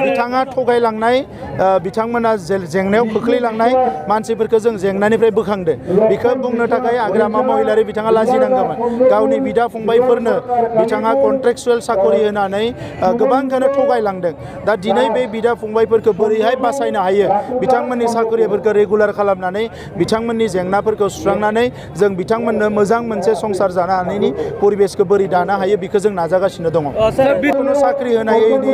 बिथाङा थगायलांनाय बिथांमोना जेंनायाव खोख्लैलांनाय मानसिफोरखौ जों जेंनानिफ्राय बोखांदो बेखौ बुंनो थाखाय आग्रामा महिलारि बिथाङा लाजिनांगौमोन गावनि बिदा फंबायफोरनो बिथाङा कन्ट्रेक्चुवेल साखरि होनानै गोबांखौनो थगायलांदों दा दिनै बे बिदा फंबायफोरखौ बोरैहाय बासायनो हायो बिथांमोननि साखरिफोरखौ रेगुलार खालामनानै बिथांमोननि जेंनाफोरखौ सुस्रांनानै जों बिथांमोननो मोजां मोनसे संसार जानो हानायनि परिबेसखौ बोरै दानो हायो बेखौ जों नाजागासिनो दङ खुनु साख्रि होनायनि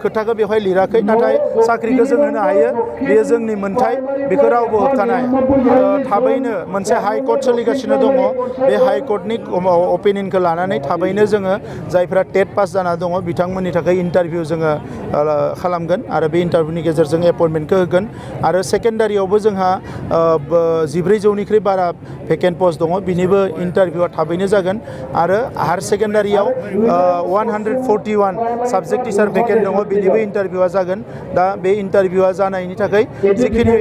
खोथाखौ बेवहाय लिराखै नाथाय साख्रिखौ जों होनो हायो बेयो जोंनि मोन्थाय बेखौ रावबो होबथानो हाया थाबैनो मोनसे हाइकर्ट सोलिगासिनो दङ बे हाइकर्टनि अपिनियनखौ लानानै थाबैनो जोङो जायफ्रा टेट पास जाना दङ बिथांमोननि थाखाय इन्टारभिउ जोङो खालामगोन आरो बे इन्टारभिउनि गेजेरजों एपइन्टमेन्टखौ होगोन आरो सेकेन्डारियावबो जोंहा 1400निख्रुइ बारा भेकेन्ट पस्ट दङ बिनिबो इन्टारभिउआ थाबैनो जागोन आरो हायार सेकेन्डारियाव 141 साबजेक्ट टिचार भेकेन्ट दङ बिनिबो इन्टारभिउआ जागोन दा बे इन्टारभिउआ जानायनि थाखाय जिखिनि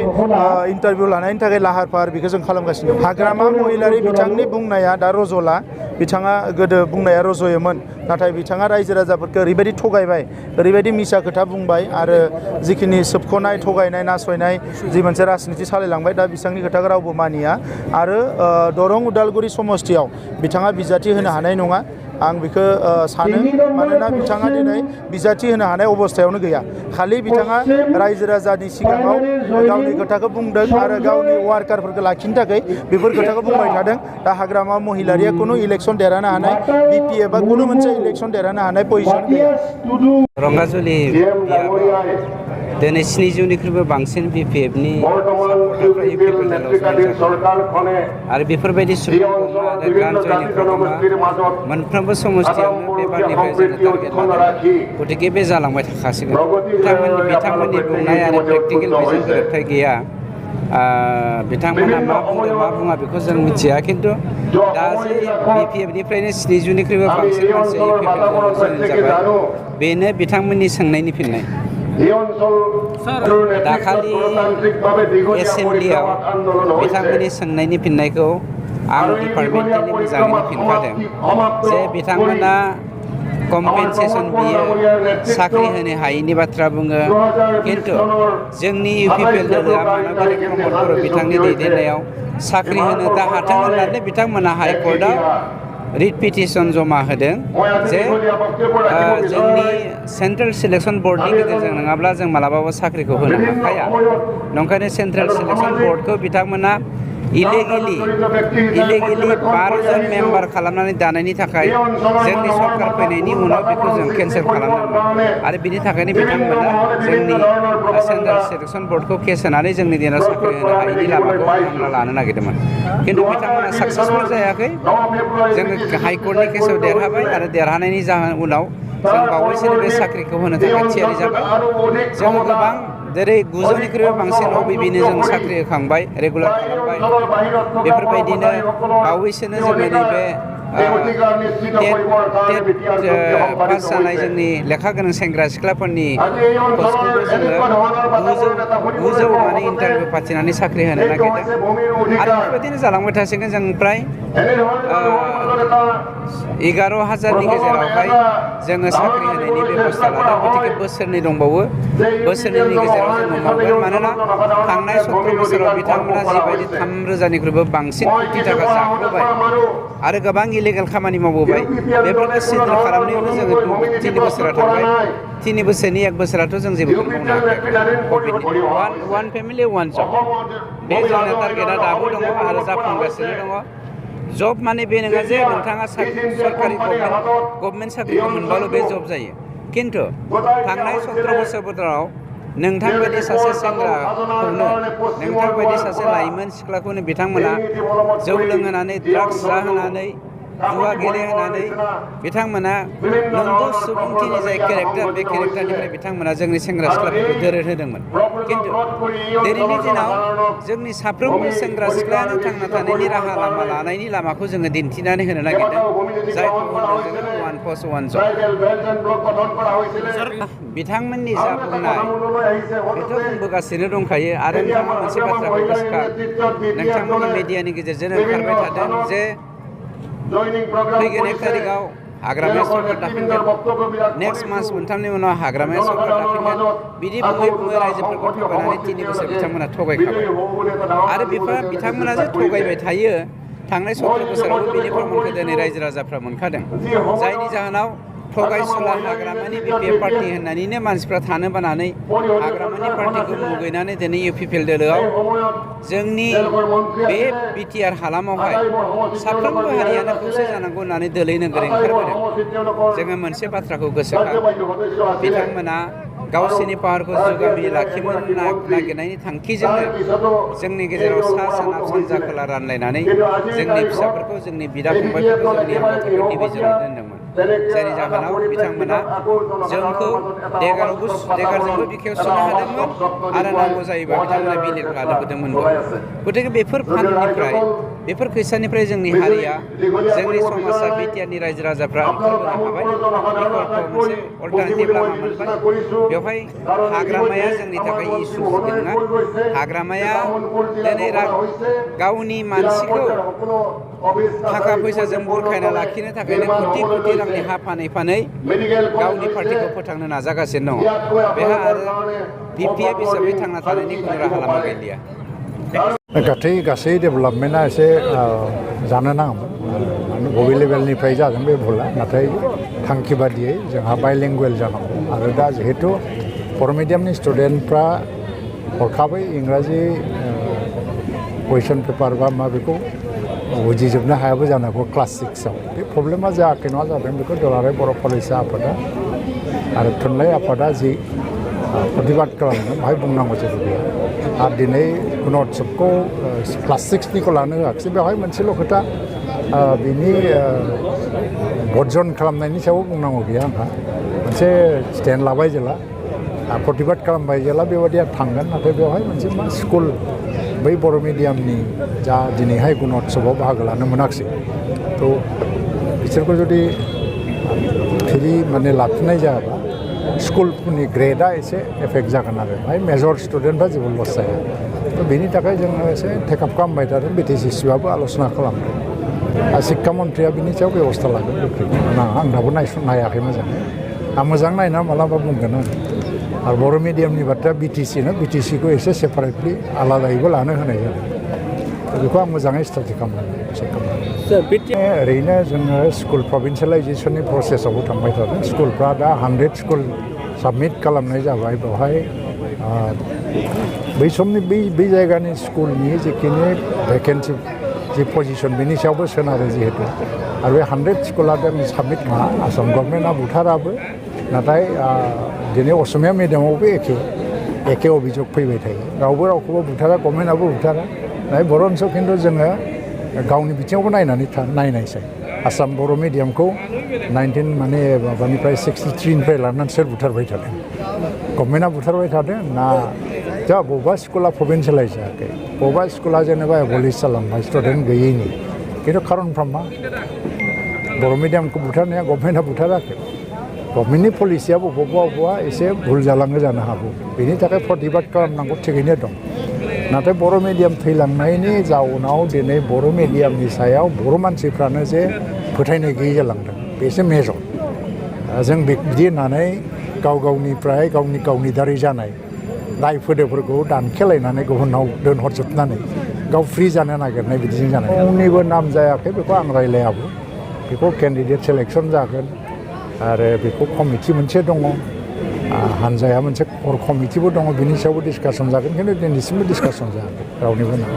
इन्टारभिउ लानायनि थाखाय लाहार फाहार बेखौ जों खालामगासिनो हाग्रामा महिलारि बिथांनि बुंनाया दा रज'ला बिथाङा गोदो बुंनाया रज'योमोन नाथाय बिथाङा रायजो राजाफोरखौ ओरैबायदि थगायबाय ओरैबायदि मिसा खोथा बुंबाय आरो जिखिनि सोबख'नाय थगायनाय नासयनाय जि मोनसे राजनिति सालायलांबाय दा बिथांनि खोथाखौ रावबो मानिया आरो दरं उदालगुरि समस्तियाव बिथाङा बिजाथि होनो हानाय नङा आं बेखौ सानो मानोना बिथाङा दिनै बिजाथि होनो हानाय अबस्थायावनो गैया खालि बिथाङा रायजो राजानि सिगाङाव गावनि खोथाखौ बुंदों आरो गावनि वार्कारफोरखौ लाखिनो थाखाय बेफोर खोथाखौ बुंबाय थादों दा हाग्रामा महिलारिया खुनु इलेक्सन देरहानो हानाय बिपि एबा खुनु मोनसे इलेक्सन देरहानो हानाय पजिसन गैया रंगाजुलि दिनै 700निख्रुइबो बांसिन बिपिएफनि सापर्टारफ्रा इउपिपिएलआव जयेन जादों आरो बेफोरबायदि सुबुंखौ आरो ग्रान्ड जयनिं प्रग्रामा मोनफ्रोमबो समस्तियावनो बेबारनिफ्राय जोङो टारगेट लादों गतिके बे जालांबाय थाखासिगोन बिथांमोननि बुंनाय आरो प्रेक्टिकेल बेजों गोरोबथाय गैया बिथांमोना मा बुंदों मा बुङा बेखौ जों मिथिया खिन्थु दा जे बिपिएफनिफ्रायनो 700निख्रुइबो बांसिन मानसि इउपिपिएलआव जयेन जाबाय बेनो बिथांमोननि सोंनायनि फिननाय दाखालि एसेम्ब्लियाव बिथांमोननि सोंनायनि फिननायखौ आं डिपार्टमेन्टनि मोजाङैनो फिनखादों जे बिथांमोना कम्पेनसेसन बियो साख्रि होनो हायैनि बाथ्रा बुङो खिन्थु जोंनि इउपिपिएल दोलोआ मानबा प्रमद बर' बिथांनि दैदेननायाव साख्रि होनो दा हाथों होननानै बिथांमोना हाइकर्टआव रिट पिटिसन जमा होदों जे जोंनि सेन्ट्रेल सिलेक्सन बर्डनि गेजेरजों नङाब्ला जों मालाबाबो साख्रिखौ होनो हाखाया नंखायनो सेन्ट्रेल सिलेक्सन बर्डखौ बिथांमोना इलिगेलि 12 जन मेम्बार खालामनानै दानायनि थाखाय जोंनि सरकार फैनायनि उनाव बेखौ जों केन्सेल खालामदोंमोन आरो बिनि थाखायनो बिथांमोना जोंनि सेन्ट्रेल सिलेक्सन बर्डखौ केस होनानै जोंनि दिनाव साख्रि होनो हायैनि लामाखौ बिथांमोना लानो नागिरदोंमोन खिन्थु बिथांमोना साक्सेसफुल जायाखै जोङो हाइकर्टनि केसआव देरहाबाय आरो देरहानायनि उनाव जों बावैसोनो बे साख्रिखौ होनो थाखाय थियारि जाबाय जोङो गोबां जेरै 900निख्रुइबो बांसिन अबिबिनो जों साख्रि होखांबाय रेगुलार खालामबाय बेफोरबायदिनो बावैसोनो जोङो नैबे टेट पास जानाय जोंनि लेखा गोनां सेंग्रा सिख्लाफोरनि पस्टखौबो जोङो 900 माने इन्टारभिउ फाथिनानै साख्रि होनो नागिरदों आरो बेफोरबायदिनो जालांबाय थासिगोन जों प्राय 11,000नि गेजेरावहाय जोङो साख्रि होनायनि बेबस्था लादों गतिके बोसोरनै दंबावो बोसोरनैनि गेजेराव जोङो मावगोन मानोना थांनाय 17 बोसोराव बिथांमोना जिबायदि 3,000निख्रुइबो बांसिन कोटि थाखा जाख्ल'बाय आरो गोबां इलिगेल खामानि मावबोबाय बेफोरखौ सिद्र खालामनायावनो जोङो 3 बोसोरा थांबाय 3 बोसोरनि 1 बोसोराथ' जों जेबोखौनो मावनो हायाखै वान फेमिलि वान जब बे जोंना टारगेटआ दाबो दङ आरो जाफुंगासिनो दङ जब माने बे नङा जे नोंथाङा सरकारि गभर्नमेन्ट साख्रिखौ मोनबाल' बे जब जायो खिन्थु थांनाय 17 बोसोराव नोंथांबायदि सासे सेंग्राखौनो नोंथांबायदि सासे लाइमोन सिख्लाखौनो बिथांमोना जौ लोंहोनानै ड्राग्स जाहोनानै जुवा गेलेहोनानै बिथांमोना नंगौ सुबुंथिनि जाय केरेक्टार बे केरेक्टारनिफ्राय बिथांमोना जोंनि सेंग्रा सिख्लाफोरखौ दोरोद होदोंमोन खिन्थु दिनैनि दिनाव जोंनि साफ्रोमबो सेंग्रा सिख्लायानो थांना थानायनि राहा लामा लानायनि लामाखौ जोङो दिन्थिनानै होनो नागिरदों जायखौ होनो जोङो वान पस्ट वान जब बिथांमोननि जा बुंनाय बेथ' बुंबोगासिनो दंखायो आरो नोंथाङा मोनसे बाथ्राखौ गोसोखां नोंथांमोननि मिडियानि गेजेरजों ओंखारबाय थादों जे फैगोन 1 तारिखआव हाग्रामाया सरकार दाफिनगोन नेक्स्ट मास मोनथामनि उनाव हाग्रामाया सरकार दाफिनगोन बिदि बुङै बुङै रायजोफोरखौ थगायनानै 3 बोसोर बिथांमोना थगायखाबाय आरो बिथांमोना जे थगायबाय थायो थांनाय 17 बोसोरावबो बिनि फोरमानखौ दिनै रायजो राजाफ्रा मोनखादों जायनि जाहोनाव थगायसुला हाग्रामानि बिपिएफ पार्टी होननानैनो मानसिफ्रा थानो बानानै हाग्रामानि पार्टीखौ मुगैनानै दिनै इउपिपिएल दोलोआव जोंनि बे बिटिआर हालामावहाय साफ्रोमबो हारियानो खौसे जानांगौ होननानै दोलै नोगोरै ओंखारबोदों जोङो मोनसे बाथ्राखौ गोसोखां बिथांमोना गावसोरनि पाहारखौ जुगामि लाखिनो नागिरनायनि थांखिजोंनो जोंनि गेजेराव सा सोनाब सानजा खोला रानलायनानै जोंनि फिसाफोरखौ जोंनि बिदा फंबायफोरखौ जोंनि हाबाफोरखौ डिभिजनाव दोनदोंमोन जायनि जाहोनाव बिथांमोना जोंखौ देगारजोंबो बिखायाव सुनो हादोंमोन आरो नांगौ जायोबा बिथांमोना बिलेट लाबोदोंमोनबो गतिके बेफोर फाननिफ्राय बेफोर खैसानिफ्राय जोंनि हारिया जोंनि समाजा बिटिआरनि रायजो राजाफ्रा ओंखारबोनो हाबाय बेफोरखौ मोनसे अल्टारनेटिभ लामा मोनबाय बेवहाय हाग्रामाया जोंनि थाखाय इसु नङा हाग्रामाया दिनै गावनि मानसिखौ थाखा फैसाजों बुरखायना लाखिनो थाखायनो कोटि कोटि रांनि हा फानै गावनि पार्टीखौ फोथांनो नाजागासिनो दङ बेहा आरो बिपिएफ हिसाबै थांना थानायनि खुनु राहा लामा गैलिया गासै डेभेलपमेन्टआ एसे जानो नाङामोन बबे लेभेलनिफ्राय जागोन बे भुला नाथाय थांखि बादियै जोंहा बाइलिंगुवेल जानांगौ आरो दा जिहेतु बर' मिडियामनि स्टुडेन्टफ्रा हरखाबै इंराजि कुइसन पेपार बा मा बेखौ बुजिजोबनो हायाबो जानो हागौ क्लास 6आव बे प्रब्लेमा जायाखै नङा जादों बेखौ दुलाराय बर' फरायसा आफादा आरो थुनलाइ आफादा जि प्रतिबाद खालामदों बाहाय बुंनांगौ जेबो गैया आरो दिनै गुण'त्सबखौ क्लास 6निखौ लानो होआखिसै बेवहाय मोनसेल' खोथा बिनि बर्जन खालामनायनि सायाव बुंनांगौ गैया आंहा मोनसे स्टेन्ड लाबाय जेला प्रतिबाद खालामबाय जेला बेबायदिया थांगोन नाथाय बेवहाय मोनसे मा स्कुल बै बर' मिडियामनि जा दिनैहाय गुण'त्सबआव बाहागो लानो मोनाखिसै थ' बिसोरखौ जुदि फिरि माने लाफिननाय जायाबा स्कुलफोरनि ग्रेडआ एसे एफेक्ट जागोन आरो बाहाय मेजर स्टुडेन्टफ्रा जेबो लस जाया थ' बेनि थाखाय जोङो एसे टेकआप खालामबाय थादों बिटिसिसिबाबो आल'सना खालामदों आरो शिक्षा मन्थ्रिया बिनि सायाव बेबस्था लागोन गोख्रै आं दाबो नायाखै मोजाङै आं मोजां नायना मालाबा बुंगोन आरो बर' मिडियामनि बाथ्राया बिटिसिखौ एसे सेपारेटलि आलादायैबो लानो होनाय जादों बेखौ आं मोजाङै स्टाडि खालामनानै ओरैनो जोङो स्कुल प्रभिन्सियेलाइजेसननि प्रसेसआवबो थांबाय थादों स्कुलफ्रा दा 100 स्कुल साबमिट खालामनाय जाबाय बेवहाय बै समनि बै जायगानि स्कुलनि जिखिनि भेकेन्सि जि पजिसन बेनि सायावबो सोनारो जिहेतु आरो बे 100 स्कुला जों साबमिट नङा आसाम गभर्नमेन्टआ बुथाराबो नाथाय दिनै असमिया मिडियामावबो एखे अभियोग फैबाय थायो रावबो रावखौबो बुथारा गभर्नमेन्टआबो बुथारा बर' ओनसोलाव खिन्थु जोङो गावनि बिथिङावबो नायनायसै आसाम बर' मिडियामखौ 63निफ्राय लानानै सोर बुथारबाय थादों गभर्नमेन्टआ बुथारबाय थादों ना जा बबेबा स्कुला प्रभिन्सियेलाइज जायाखै बबेबा स्कुला जेनेबा एबलिश जालांबाय स्टुडेन्ट गैयैनि खिन्थु खारनफ्रा मा बर' मिडियामखौ बुथारनाया गभर्नमेन्टआ बुथाराखै गभर्नमेन्टनि पलिसिया बबेबा एसे भुल जालाङो जानो हागौ बेनि थाखाय प्रतिबाद खालामनांगौ थिगैनो दं नाथाय बर' मिडियाम थैलांनायनि जाउनाव दिनै बर' मिडियामनि सायाव बर' मानसिफ्रानो जे फोथायनाय गैयै जालांदों बेसो मेजर जों बिदि होननानै गावनिफ्राय गावनि दारै जानाय दाय फोदोफोरखौ दानखेलायनानै गुबुनाव दोनहरजोबनानै गाव फ्रि जानो नागिरनाय बिदिजों जानाय आंनिबो नाम जायाखै बेखौ आं रायलायाबो बेखौ केन्डिडेट सेलेक्सन जागोन आरो बेखौ कमिटि मोनसे दङ हानजाया मोनसे कमिटिबो दङ बिनि सायावबो डिसकासन जागोन खिन्थु दिनैसिमबो डिसकासन जायाखै रावनिबो नाम